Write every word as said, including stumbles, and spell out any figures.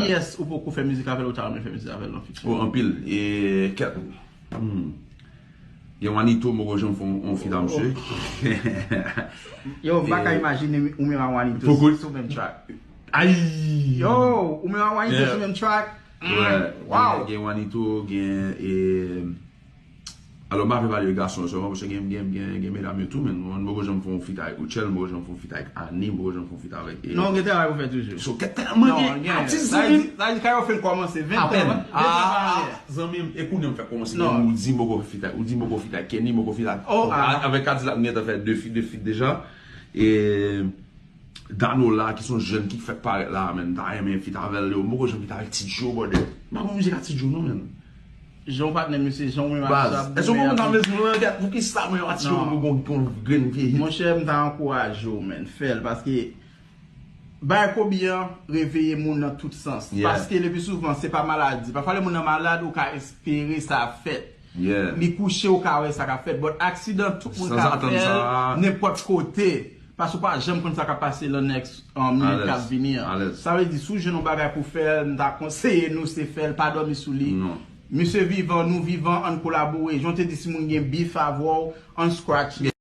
Kiyès ou poko fè mizik avè l, ou ta renmen fè mizik avè l nan fichi? Oh, anpil. E kèt. Hmm. Gen Wanito, m poko janm fè yon feat a misye. Yo, m pa ka imajine ou menm ak Wanito sou menm track. Ay! Yo, ou menm ak Wanito sou menm track. Wow! Gen Wanito, gen e Alò, m pa vle pale de gason yo sèlman, paske gen, gen, gen, gen medam yo tou, men m poko janm fè yon feat avèk Rutshelle, m poko janm fè yon feat avèk Annie, m poko janm fè yon feat avèk. Non, gen travay pou fè toujou. So, gen tèlman gen atis, zanmi m. Sa di, sa di, Kayo fin kòmanse, ven tan, ven tan pa anyen. Zanmi m, e kounye a m fè kòmanse, ou di m poko feat avèk, ou di m poko feat avèk Kenny, m poko feat avèk, avèk Kadilak, m gentan fè de feat, de feat deja. E Danola, ki se yon jèn ki fèk parèt la, men, m ta renmen feat avè l, yo, m poko janm feat avèk Ti Joe, brother. M pa konn mizik a Ti Joe, non, men. Jan w patnè misye, jan w menm ap sa ap goumen. Baz, èske w konprann sa m vle di w lan, gad, poukisa mwen yo ap atire w pou gon, gon grenn vye hit? Monchè, m ta ankouraje w, man, fè l, paske bay Kobe an reveye moun nan tout sans. Paske lepi souvan, se pa maladi. Pafwa lè moun nan malad, ou ka espere sa ap fèt. Li kouche, ou ka wè sa k ap fèt. But aksidan, tout moun ka fè l nenpòt kote. Paske w pa janm konn sa k ap pase lan next minit k ap vini an. Sa vle di, si w jwenn yon bagay pou fè, m ta konseye nou se fè l, pa dòmi sou li. Misye vivan, nou vivan, ann kolabore. Jan w te di, si moun gen beef avè w, ann scratch.